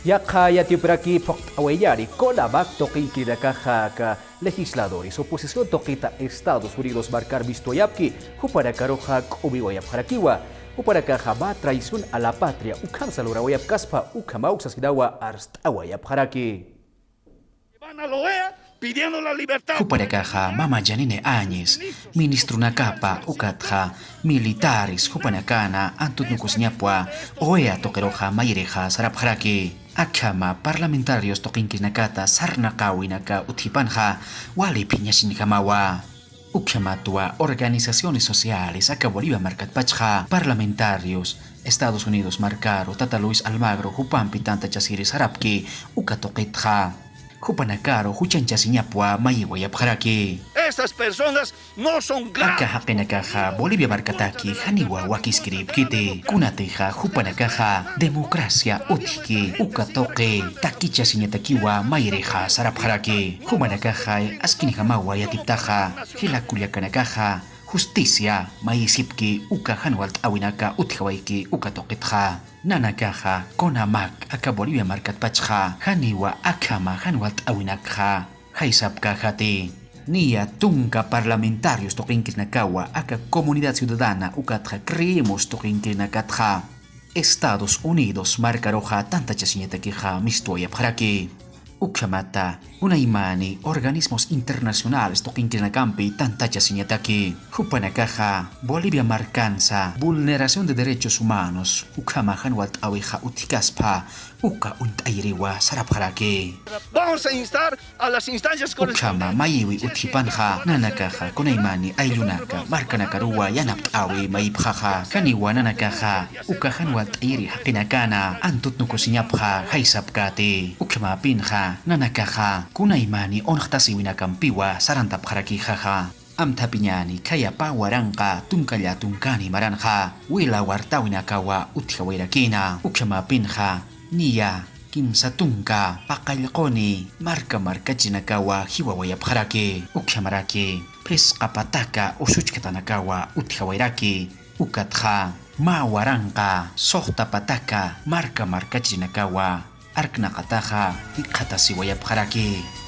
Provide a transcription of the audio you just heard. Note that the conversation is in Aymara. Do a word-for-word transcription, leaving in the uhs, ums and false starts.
Yaqha yatipxaraki phuqt'awayllari, CONAMAC tuqinkirinakaxa aka legisladores oposición tuqita Estados Unidos markar mistuwayapki, jupanakaruxa k'umiwayapxarakiwa. Jupanakaxa mä traición a la patria ukham salurawayapkaspa, ukhamaw sasinawa arst'awayapxaraki. Van a la OEA pidiendo la libertad. Jupanakaxa mama Janine Áñez, ministronakapa ukatxa militares jupanakana antutnukusiñapwa OEA tuqiruxa mayirixa sarapxaraki. Akhama parlamentarios tuqinkirinakata sarnaqawinaka utjipanxa wali phiñasiñjamawa. Ukhamatwa organizaciones sociales aka Bolivia markatpachxa parlamentarios Estados Unidos markaru tata Luis Almagro jupampi tantachasiri sarapki uka tuqitxa. Jupanakaru juchanchasiñapwa mayiwayapxaraki. Estas personas no son graves. Aka jaqinakaxa Bolivia markataki janiwa wakiskiripkiti, kunatixa jupanakaxa democracia utjki uka tuqi takichasiñatakiwa mayirixa sarapxaraki. Jumanakaxa askinjamawa yatiptaxa, jila kullakanakaxa justicia mayisipki uka jan walt'awinaka utjawayki uka tuqitxa. Nanakaxa CONAMAC aka Bolivia markatpachxa janiwa akhama jan walt'awinakxa jaysapkajati. Niya tunka parlamentarios tuqinkirinakawa aka Comunidad Ciudadana ukatxa Creemos tuqinkirinakatxa Estados Unidos markaruxa tantachasiñatakixa mistuwayapxaraki. Ukhamata unaymani organismos internacionales tuqinkirinakampi tantachasiñataki. Jupanakaxa Bolivia markansa vulneración de derechos humanos ukhama jan walt'awixa utjkaspa uka uñt'ayiriwa sarapxaraki. Vamos a instar a las instancias correspondientes. Ukhama mayiwi utjipanxa nanakaxa kunaymani ayllunaka markanakaruwa yanapt'awi mayipxaxa, janiwa nanakaxa uka jan walt'ayiri jaqinakana antutnukusiñapxa jaysapkati. Ukhamapinxa nanakaxa kunaymani unxtasiwinakampiwa sarantapxarakijaxa. Amthapiñani khaya pä waranqa tunkalla tunkani maranxa wila wartawinakawa utjawayrakïna. Ukhamapinxa niya kimsa tunka paqallquni marka markachirinakawa jiwawayapxaraki. Ukhamaraki phisqa pataka usuchkatanakawa utjawayraki. Ukatxa mä waranqa suxta pataka marka markachirinakawa arknaqataxa jikxatasiwayapxaraki.